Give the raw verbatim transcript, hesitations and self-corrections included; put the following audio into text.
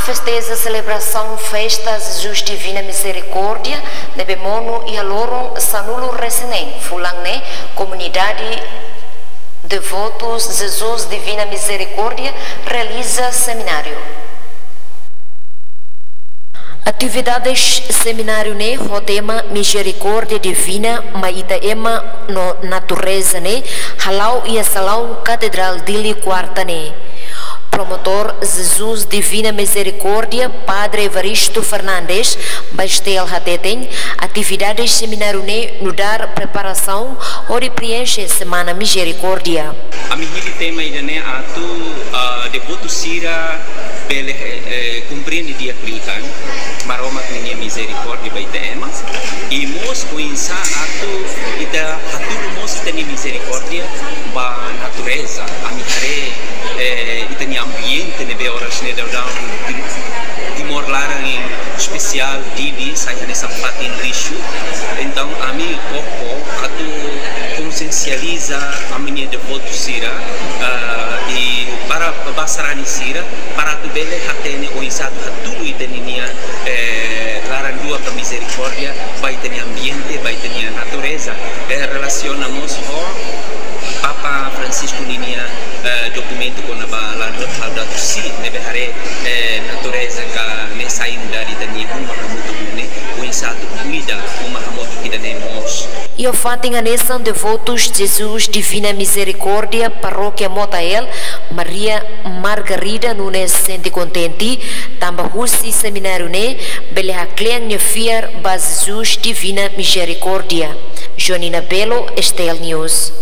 Festeja selebrasaun festa Jesus Divina Mizerikórdia ne'ebé monu iha loron sanulu-resin-neen fulan ne'e, komunidade devotus Jesus Divina Mizerikórdia realiza semináriu. Atividades semináriu ne'e ho tema Mizerikórdia Divina, mai ita ema no natureza ne'e hala'o iha salaun Katedrál Dili, kuarta ne'e. Promotór Jesus Divina Mizerikórdia, Padre Evaristo Fernandes, ba STL hateten, atividade semináriu ne'e nu'udar preparasaun hodi preenxe Semana Mizerikórdia. Ami hili tema ida-ne'e atu, ah, devotu sira bele, eh, komprende di'ak liután Maromak ninia mizerikórdia ba ita ema. I mós oinsá atu ita hatudu mós ita-nia mizerikórdia ba natureza. Ami haree, eh, ita-nia ambiente ne'ebé oras ne'e daudaun Timor laran, em espesiál Dili, sai hanesan fatin lixu. Entaun, ami koko atu konsiensializa ami-nia devotu sira, ah, i para ba sarani sira, para atu bele hatene oinsá atu hatudu ita-nia, eh, laran luak ka mizerikórdia ba ita-nia ambiente, ba ita-nia natureza. Eh, relasiona mós ho Papa Francisco ninia, eh, dokumentu kona-ba Laudato Si, ne'ebé haree, eh, natureza ka ne'e sai nu'udar ita-nia uma hamutuk ne'e, oinsá atu kuida uma hamutuk ida-ne'e mós. Iha fatin hanesan, devotus Jesus Divina Mizerikórdia Parókia Motael, Maria Margarida Nunes sente kontente tanba husi semináriu ne'e bele haklean nia fiar ba Jesus Divina Mizerikórdia. Jonina Belo, STL News.